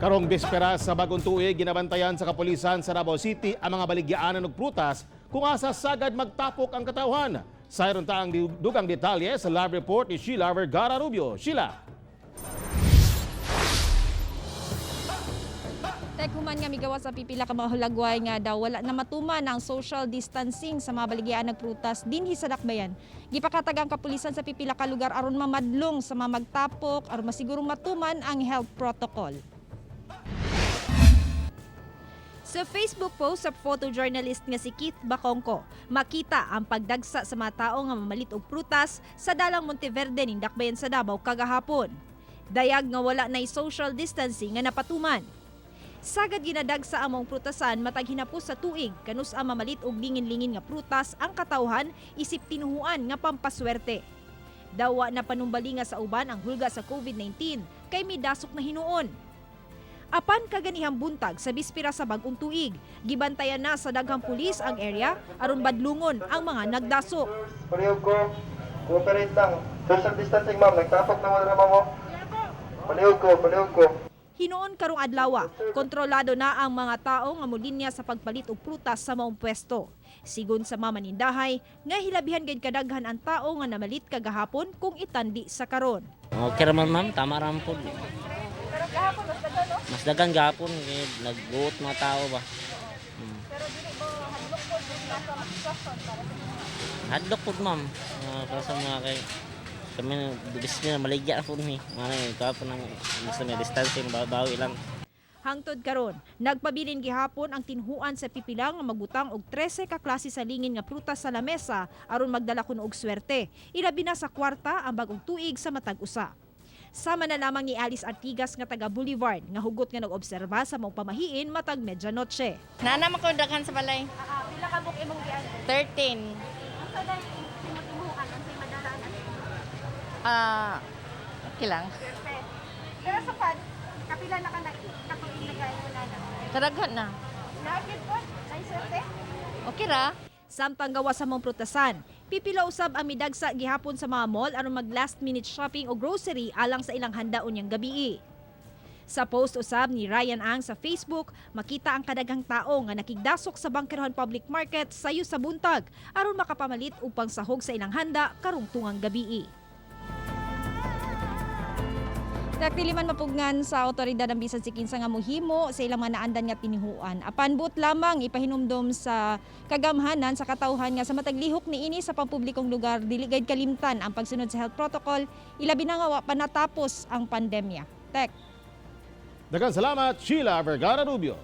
Karong bispera sa bagong tuig, ginabantayan sa kapulisan sa Davao City ang mga baligyaanan og prutas kung asa sagad magtapok ang katawhan. Sayron ta ang dugang detalye sa live report ni Sheila Vergara Rubio. Sheila. Tek, human nga migawas sa pipila ka mga hulagway nga daw wala na matuman ang social distancing sa mga baligyaan ng prutas dinhi sa Dakbayan. Gipakatag ang kapulisan sa pipila ka lugar aron mamadlong sa mga magtapok aron masigurong matuman ang health protocol. Sa Facebook post sa photojournalist nga si Keith Bacongco, makita ang pagdagsa sa mga tao nga mamalit og prutas sa dalang Monteverde ning Dakbayan sa Davao kagahapon. Dayag nga wala nay social distancing nga napatuman. Sagad ginadagsa ang maong prutasan matag hinapos sa tuig kanus ang mamalit og lingin-lingin nga prutas ang katawhan isip tinuhuan nga pampaswerte. Dawa na panumbali nga sa uban ang hulga sa COVID-19 kay midasok na hinuon. Apan kaganihang buntag sa bispira sa bagong tuig, gibantayan na sa daghang pulis ang area aron badlungon ang mga nagdasok. Palihog ko. Cooperate lang. Social distancing, ma'am. Nagtapok na mo na mo. Palihog ko, palihog ko. Hinuon karong adlaw, kontrolado na ang mga tao nga molinya sa pagpalit og prutas sa maong pwesto. Sigon sa mamanindahay, nga hilabihan gid kadaghan ang tao nga namalit kagahapon kung itandi sa karon. Okay raman, ma'am, tama raman po. Pero gahapon mas daghan, no? Mas daghan gahapon kay nagbuot mga tao ba. Pero dili ba hadlok po hadlok po, ma'am. Para sa mga kay kami bis na maligya po ni. Mga gahapon ang gusto may distancing bawi lang. Hangtod karon, nagpabilin gihapon ang tinhuan sa pipila nga magbutang og 13 ka klase sa lingin nga prutas sa lamesa aron magdala kuno og swerte. Ilabi na sa kwarta ang bagong tuig sa matag usa. Sama na lamang ni Alice Artigas nga taga Boulevard nga hugot nga nag-obserba sa maong pamahiin matag medyanoche. Nana man ko daghan sa balay. Pila ka buk imong gian? 13. Okay lang. Pero sa pan, kapila na ka na katuig na kayo na. Kadaghan na. Nagid po, ay swerte. Okay ra. Samtang gawa sa mong prutasan, pipila usab ang midagsa gihapon sa mga mall aron mag last minute shopping o grocery alang sa ilang handa unyang gabii. Sa post usab ni Ryan Ang sa Facebook, makita ang kadaghang tao nga nakigdasok sa Bangkerohan Public Market sayo sa buntag aron makapamalit upang sahog sa ilang handa karong tungang gabii. Tek, dili man mapugngan sa otoridad ang bisan si kinsa nga mohimo sa ilang mga naandan nga tinihuan. Apan buot lamang ipahinumdom sa kagamhanan sa katawhan nga sa matag lihok niini sa pampublikong lugar dili gayud kalimtan ang pagsunod sa health protocol, ilabi na nga wa pa natapos ang pandemya. Tek. Daghang salamat, Sheila Vergara Rubio.